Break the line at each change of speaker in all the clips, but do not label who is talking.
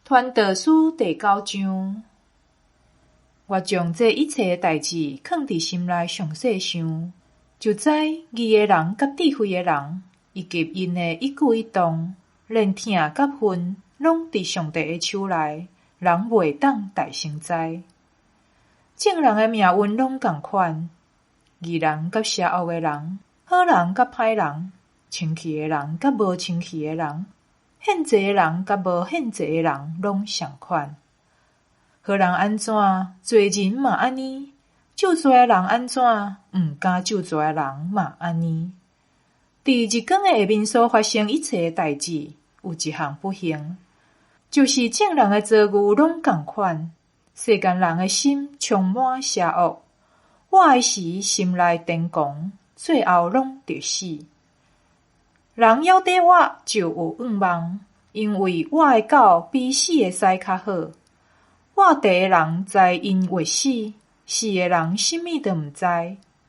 傳道書第九章。我將這一切的代誌囥佇心內詳細想，就知義的人佮智慧的人，以及𪜶的一舉一動，連疼佮恨，攏佇上帝的手內，人袂當代先知。眾人的命運攏仝款，義人佮邪惡的人，好人佮歹人，清氣的人佮無清氣的人，獻祭的人佮無獻祭的人，攏相款。好人按怎，罪人嘛按呢；咒詛的人按怎，毋敢咒詛的人嘛按呢。佇日光的下面所發生一切的代誌，有一項不幸，就是眾人的遭遇攏仝款。世間人的心充滿邪惡，活的時心內癲狂，最後攏著死。人猶佇活就有願望，因為活的狗比死的獅較好。活地的人知𪜶會死，死的人啥物都毋知，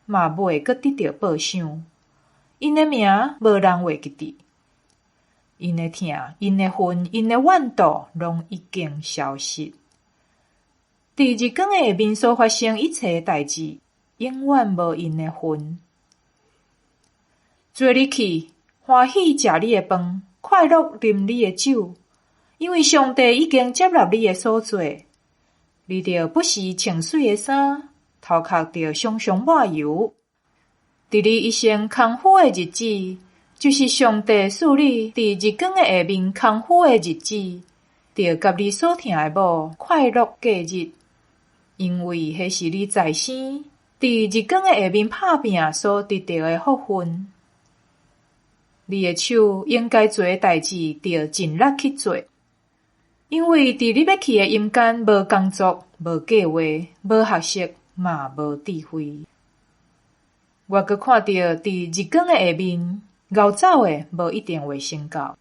嘛袂閣得著報賞。𪜶的名無人會記得，𪜶的疼、𪜶的恨、𪜶的怨妒，攏已經消失。佇日光的下面所發生一切的代誌，永遠無𪜶的份。做你去，歡喜食你的飯，快樂啉你的酒，因為上帝已經接納你的所做。你著不時穿媠的衫，頭殼著常常抹油。佇你一生空虛的日子，就是上帝賜你佇日光的下面空虛的日子，著佮你所疼的某快樂過日，因為彼是你在生，佇日光的下面拍拚所得著的福分。你的手應該做的代誌，著盡力去做。因為佇你欲去的陰間，無工作、無計畫、無學識，嘛無智慧。我閣看著佇日光的下面，𠢕走的無一定會先到，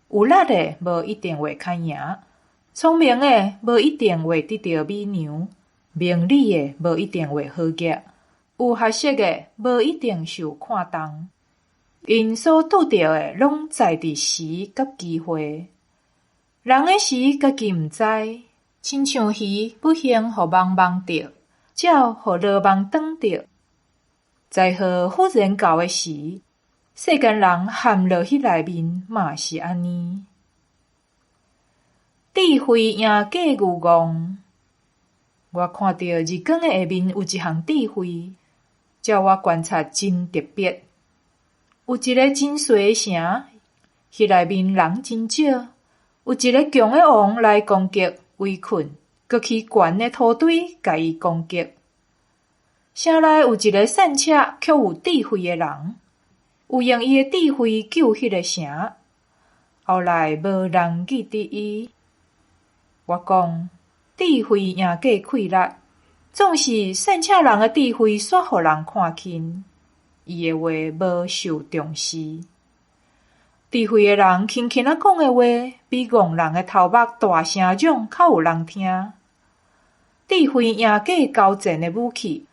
有力的無一定會較贏，聰明的無一定會得著美娘，明理的無一定會好額，有學識的無一定受看重。𪜶所拄著的，攏在佇時佮機會。人的時家己毋知，親像魚不幸予網網著，鳥予羅網擋著。災禍忽然到的時，世間人陷落彼內面嘛是按呢。智慧贏過愚戇。我看著日光的下面有一項智慧，照我觀察真特別。有一个真細的城，彼內面人真少。有一个強的王來攻擊圍困，閣起懸的土堆共伊攻擊。城內有一个善策卻有智慧的人，有用伊的智慧救彼个城。後來無人記得伊。我講，智慧贏過氣力，總是善策人的智慧煞予人看輕，伊的話無受重視。智慧的人輕輕仔講的話，比戇人的頭目大聲嚷較有人聽。智慧贏過交戰的武器，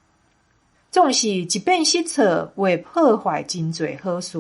總是一遍失錯會破壞真濟好事。